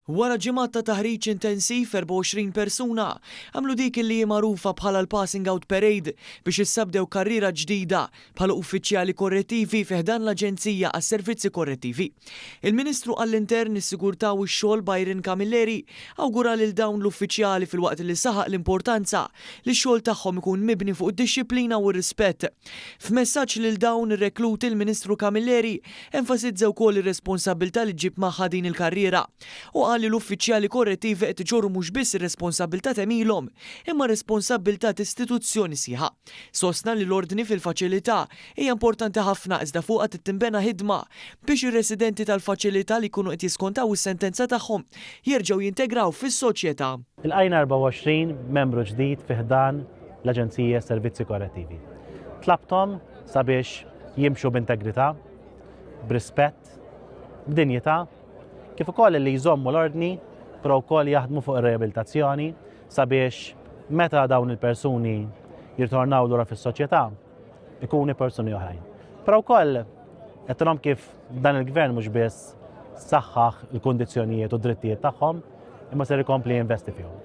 Wara ġimgħat ta' taħriġ intensiv, 24 persuna għamlu dik li hi magħrufa bħala l-Passing Out Parade biex issa bdew karriera ġdida bħala uffiċjali korrettivi fi ħdan l-Aġenzija għas-Servizzi Korrettivi. Il-Ministru għall-Intern, is-Sigurtà u x-Xogħol Byron Camilleri awgura lil dawn l-uffiċjali filwaqt li saħaq l-importanza li x-xogħol tagħhom ikun mibni fuq id-dixxiplina u r-rispett. F'messaġġ lil dawn ir-rekluti l-Ministru Camilleri Enfasizza wkoll ir-responsabbiltà li ġġib magħha din il-karriera. Hu qal li l-uffiċjali korrettivi qed iġorru mhux biss ir-responsabbiltà t'għemilhom, imma responsabbiltà t'istituzzjoni sħiħa. Sostna li l-ordni fil-faċilità hija importanti ħafna iżda fuqha trid tinbena ħidma biex ir-residenti tal-faċilità li jkunu qed jiskontaw is-sentenza tagħhom jerġgħu jintegraw fis-soċjetà. Ilqajna 24 membru ġdid fi ħdan l-Aġenzija Servizzi Korrettivi. Tlabthom sabiex jimxu b'integrità, b'rispett, b'dinjità, kif ukoll li jżommu l-ordni, però wkoll jaħdmu fuq ir-reabilitazzjoni sabiex meta dawn il-persuni jirtornaw lura fis-soċjetà ikunu persuni oħrajn. Però wkoll qed kif dan il-gvern mhux biss saħħaħ il-kundizzjonijiet u drittijiet tagħhom, imma ser ikompli jinvesti fihom.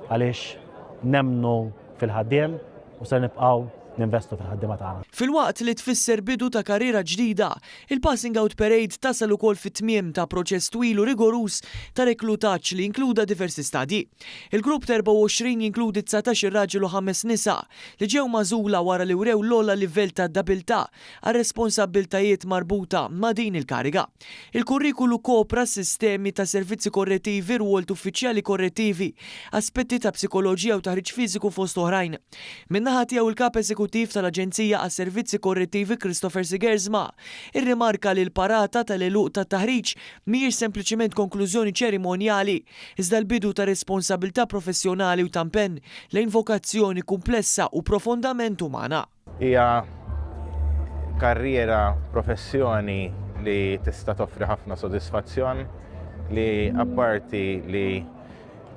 Għaliex nemmnu fil-ħaddiem u ser nibqgħu ninvestu fil-ħaddiema tagħna. Filwaqt li tfisser bidu ta' karriera ġdida, il-Passing Out Parade tasal ukoll fit-tmiem ta' proċess twil u rigoruż ta' reklutaġġ li inkluda diversi stadji. Il-grupp ta' 24 jinkludi 19-il raġel u ħames nisa li ġew magħżula wara li wrew l-ogħla livell ta' adabilità għar-responsabbiltajiet marbuta ma' din il-kariga. Il-kurrikulu kopra sistemi ta' servizzi korrettivi, rwol t'uffiċjali korrettivi, aspetti ta' psikoloġija u taħriġ fiżiku fost oħrajn. Min-naħa tiegħu il-Kap Eżekuttiv tal-Aġenzija għas-Servizzi Korrettivi Christopher Sigersma irrimarka li l-parata tal-għeluq tat-taħriġ mhijiex sempliċiment konklużjoni ċerimonjali iżda l-bidu ta' responsabilità professjonali u ta' impenn lejn vokazzjoni kumplessa u profondament umana. Hija karriera, professjoni li tista' toffri ħafna sodisfazzjon li apparti li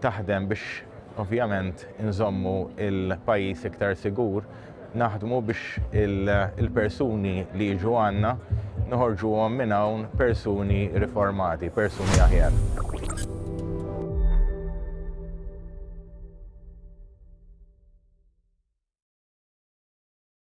taħdem biex ovvjament inżommu il-pajjiż iktar sigur, naħdmu biex il-persuni li jiġu għandna noħorġuhom minn hawn persuni riformati, persuni aħjar.